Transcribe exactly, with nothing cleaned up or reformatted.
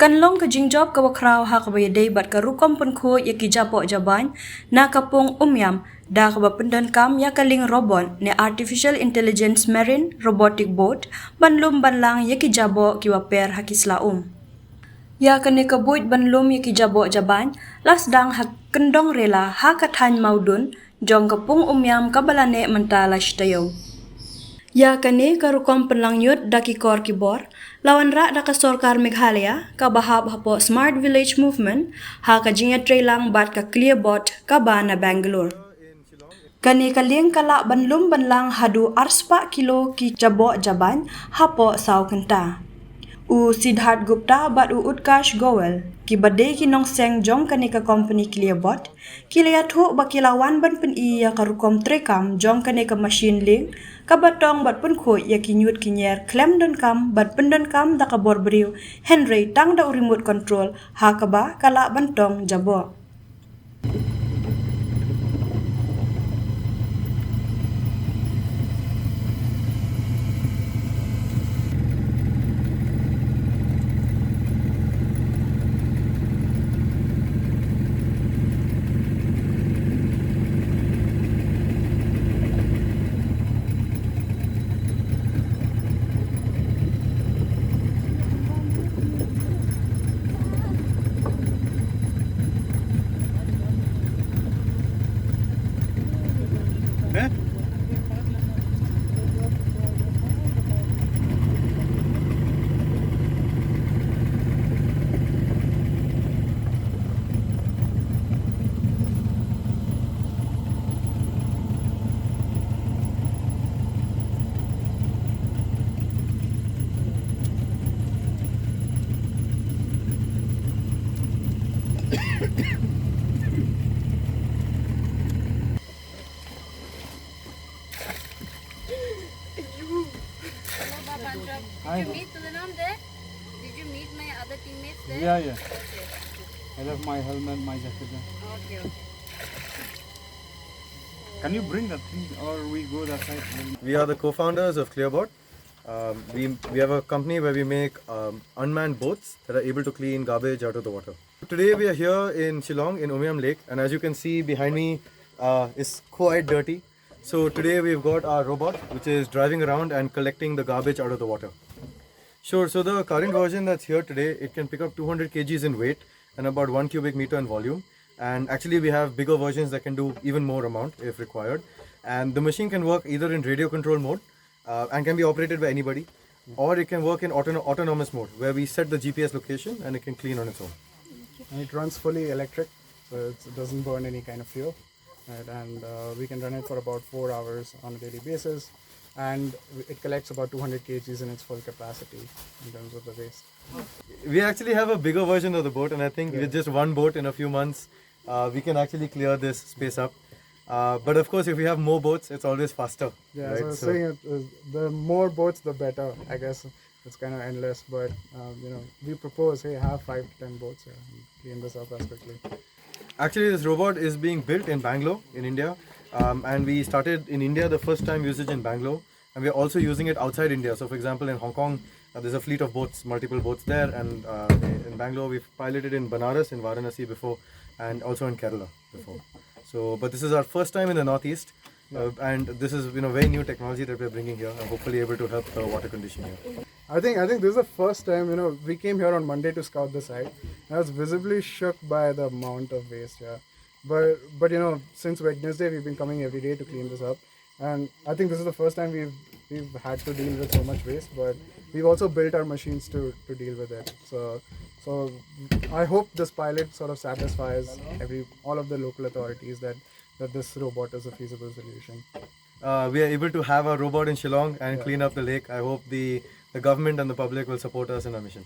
Kan long ka jingjop kaba khraw ha kaba ïadei bad ka rukom pynkhuid ïa ki jaboh jabain na ka pung Umiam da kaba pyndonkam ïa ka lieng robot ne artificial intelligence marine robotic boat ban lum ban lang ïa ki jaboh kiba per ha ki sla um. Ïa kane ka boat ban lum ïa ki jaboh jabain la sdang ha kyndong Rela ha ka thaiñ Mawdun jong ka pung Umiam kaba la neh mynta la shi taïew. Ïa kane ka rukom pynlang ñiut da ki kor ki bor la wanrah da ka sorkar Meghalaya kaba hap hapoh Smart Village Movement ha ka jingïatreilang bad ka Clearbot kaba na Bangalore. Kane ka lieng ka lah ban lum ban lang haduh arspah kilo ki jaboh jabain hapoh saw kynta. U Siddharth Gupta bad u Utkarsh Goel kiba dei ki nongseng jong kane ka company Clearbot ki la ïathuh ba ki la wan ban pyni ïa ka rukom treikam jong kane ka machine lieng kaba tong bad pynkhuid ïa ki ñiut ki ñier khlem donkam bad pyndonkam da ka bor briew, hynrei tang da u remote control ha kaba ka lah ban tong jaboh. Hello, Babanjab. Did Hi. You meet Tulanam there? Did you meet my other teammates there? Yeah, yeah. Okay. I left my helmet, my jacket there. Okay, okay. Can you bring that thing or we go that side? We are the co-founders of Clearbot. Um, we, we have a company where we make um, unmanned boats that are able to clean garbage out of the water. Today we are here in Shillong in Umiam Lake, and as you can see behind me uh, is quite dirty. So today we've got our robot which is driving around and collecting the garbage out of the water. Sure, so the current version that's here today, it can pick up two hundred kgs in weight and about one cubic meter in volume. And actually we have bigger versions that can do even more amount if required. And the machine can work either in radio control mode uh, and can be operated by anybody, or it can work in auto- autonomous mode where we set the G P S location and it can clean on its own. And it runs fully electric, so it's, it doesn't burn any kind of fuel. Right? And uh, we can run it for about four hours on a daily basis, and it collects about two hundred kgs in its full capacity in terms of the waste. We actually have a bigger version of the boat, and I think with just one boat in a few months, uh, we can actually clear this space up. Uh, but of course, if we have more boats, it's always faster. Yeah, right? So I was So saying uh, the more boats, the better, I guess. It's kind of endless, but um, you know, we propose, hey, have five to ten boats here and clean this up as quickly. Actually, this robot is being built in Bangalore, in India, um, and we started in India the first time usage in Bangalore, and we're also using it outside India. So, for example, in Hong Kong, uh, there's a fleet of boats, multiple boats there, and uh, in Bangalore, we've piloted in Banaras, in Varanasi before, and also in Kerala before. So, but this is our first time in the Northeast, uh, and this is, you know, very new technology that we're bringing here, and hopefully able to help the water condition here. I think I think this is the first time, you know, we came here on Monday to scout the site. I was visibly shook by the amount of waste here. But but you know, since Wednesday we've been coming every day to clean this up, and I think this is the first time we've we've had to deal with so much waste. But we've also built our machines to to deal with it. So so I hope this pilot sort of satisfies every all of the local authorities that that this robot is a feasible solution. Uh, we are able to have a robot in Shillong and Yeah. clean up the lake. I hope the, the government and the public will support us in our mission.